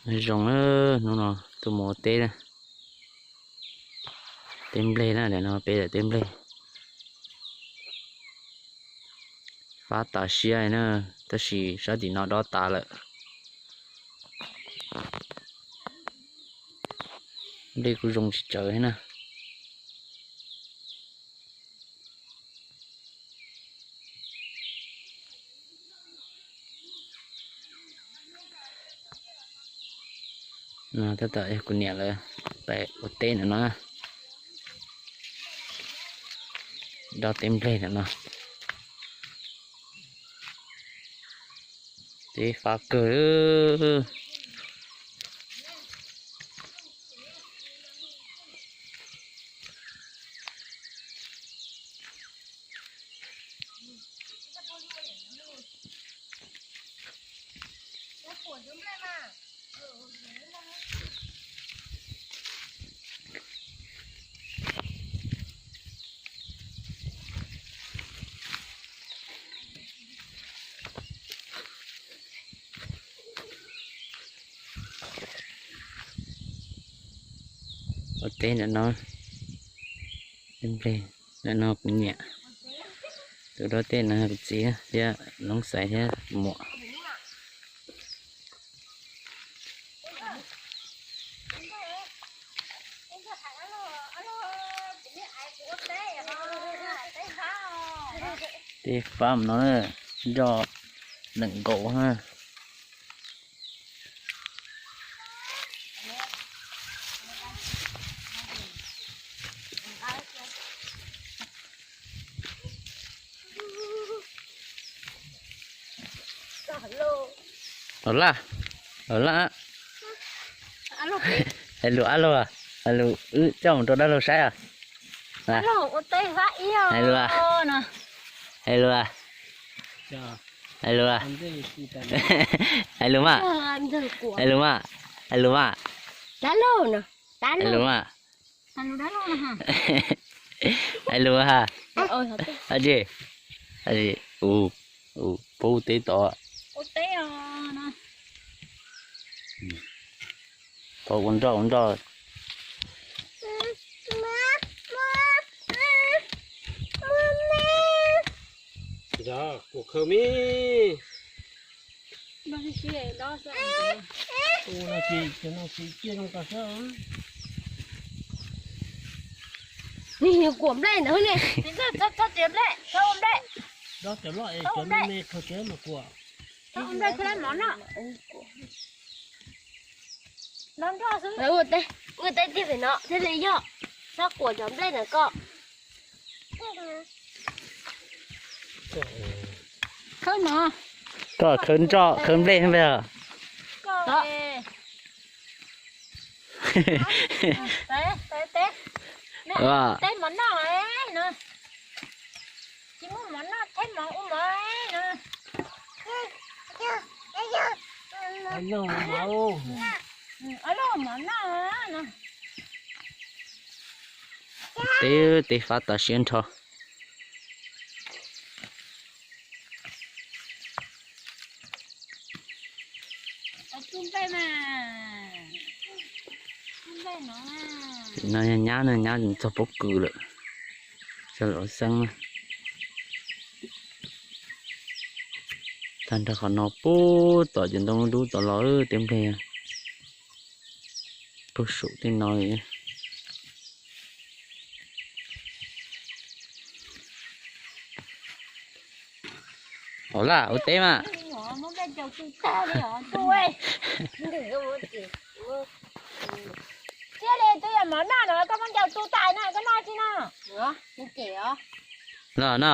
Zoo, hnub no tuaj mus ua teb, teb nplej na, ntawm no peb ntawm teb nplej. Fab tas siab na, tab sis sab tim no dob tas lawm. Nplej kuj zoo tsis tsawg thiab na. No tab tom yog kuv niam lawv pem ua teb ntawm no, dob teb nplej ntawm no. Teb fab kawg. Ua teb ntawm no, teb nplej ntawm no kuv niam, tus dob teb no kuv txiv thiab Loob Xais thiab kuv muam. Teb fab no, nroj nees nkaum na. Los laj, los laj. Hais lus ab lug, hais lus wb coj mus rau dab laug saib. Hais lus, hais lus, hais lus, hais lus mas, hais lus mas, hais lus mas, hais lus mas. Hais lus ha. Ab tsi, ab tsi, ua, paub teb tod. Tod ua nroj ua nroj. Kuam nplej ntawd ne. Txhob txiav nplej, txhob ua nplej. Txhob ua nplej, txhob ua nplej, txhob ua nplej, txhob ua mov noj. Los nrog xwb. Ua teb, ua teb tiag pem no thiaj li yog. Txhob kuam cov nplej ntawd ko. Khawb mov. Koj khawb nroj khawb nplej npe. Teb mov noj no. Tsis muaj mov noj, teb mov ua mov no. Teb, teb fab tas siab nrho. No yog nyab na, nyab txog pob kws lawm. Txog lawv xeeb na. Tag nrho qhov no puag tom cov ntoo dub tom los teb nplej puag saum tej no. Ua laj ua teb mas. Thiaj li twb yog mov noj no koj muab ncaws tu tais no koj noj tsis no. Los no,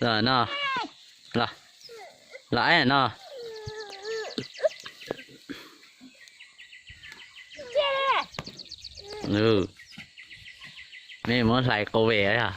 los no, los, los no. Nej muab hlais qau ve os.